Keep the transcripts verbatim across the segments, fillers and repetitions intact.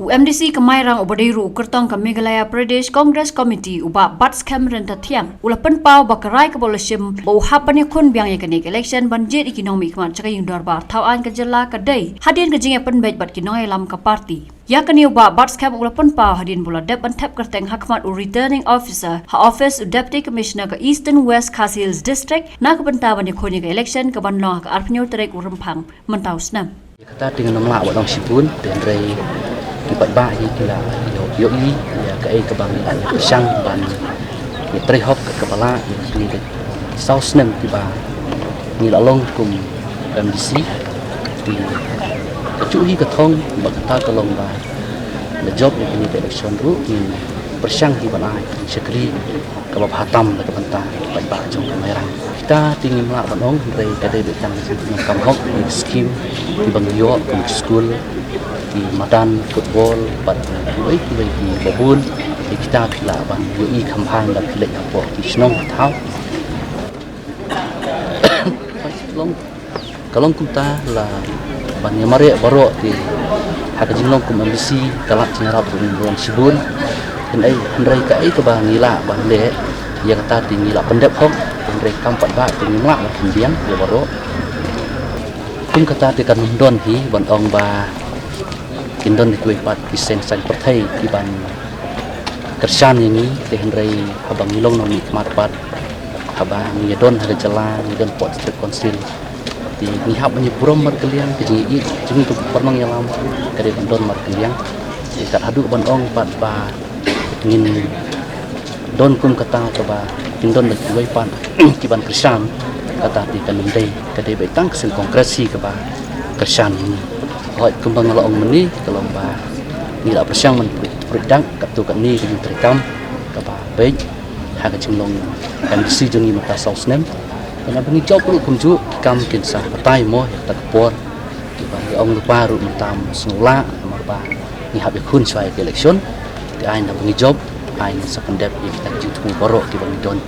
MDC ka Mairang uba dei ruh u kyrtong ka Meghalaya Pradesh Congress Committee u Bah Batskhem Ryntathiang u la pynpaw ba ka rai kaba u la shim ba u hap ban ïakhun biang ïa kane ka election ban jied ïa ki nongmihkhmat sha ka ïing dorbar thaw aiñ ka jylla ka dei hadien ka jingïapynbeit bad ki nongïalam ka party. Ïa kane u Bah Batskhem u la pynpaw hadien ba u la dep ban thep kyrteng ha khmat u Returning Officer ha office u Deputy Commissioner ka Eastern West Khasi Hills District na ka bynta ban ïakhun ïa ka election kaban long ha ka arphew tarik u Rymphang mynta u snem. Kata te ngam lah ban ong shibun, te hynrei ki paidbah hi ki la ïoh ïohi ïa kaei kaba ngi la ïa pyrshang ban ïa trei hok kat kaba lah ïa kine ki saw snem kiba ngi la long kum MDC. Te kajuh hi ka thong ba kata ka long ba la jop ïa kine ki election ruh ngin pyrshang hi ban ai shakri kaba bha tam da ka bynta paidbah jong ka Mairang. Kita te ngim lah ban ong hynrei ka dei beit tang ka jingpyndonkam hok ïa ki skim kiba ngi ïoh kum ki skul, ki madan football bad kiwei kiwei kiba bun. Te kita phi lah ban ïohi kham bha da phi leit hapoh ki shnong ki thaw. Long Ka long kumta la ban ïa mareh baroh te ha ka jinglong kum MDC ka lah jingïarap ruh ngin ong shibun. Hynrei hynrei kaei kaba ngi lah ban leh ïa kata te ngi lah pyndep hok, hynrei kam pat ba te ngim lah ban pynbiang ïa baroh. Kum kata te kan ym don hi ban ong ba kin don kiwei pat ki seng saiñ pyrthei kiban kyrshan ïa ngi, te hynrei haba ngi long nongmihkhmat pat, haba ngi don ha ka jylla, ngi don hapoh District Council, te ngi hap ban ïa burom markylliang, ka jingïeit jong ngi kum ki nongïalam ka dei ban don markylliang. Te kat haduh ban ong pat ba ngin don kum kata kaba kin don da kiwei pat kiban kyrshan, kata te kan ym dei, ka dei beit tang ka seng Congress hi kaba kyrshan ïa ngi. Hooid, kumba nga la ong mynne ka long ba ngi la pyrshang ban pyrshang dak katto katne ka jingtrei kam kaba beit ha ka jinglong MDC jong ngi mynta saw snem. Kane ba ngi jop ruh kumjuh ki kam kin sa batai mo ïa kata ka por. Kiba ngi ong lypa ruh mynta ym sngewlah namar ba ngi hap ïakhun shuwa ïa ka election. Te ai na ba ngi jop, ai ngin sa pyndep ïa kita ki jingthmu baroh kiba ngi don.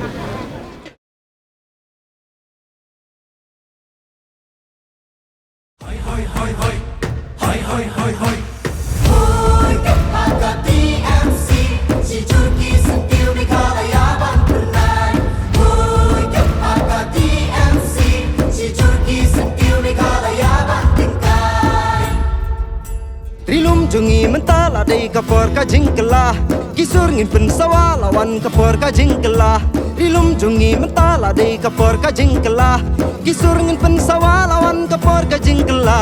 Ri lum jong ngi mynta la dei ka por ka jingkylla. Ki sur ngin pynsawa la wan ka por ka jingkylla. Ri lum jong ngi mynta la dei ka por ka jingkylla. Ki sur ngin pynsawa la wan ka por ka jingkylla.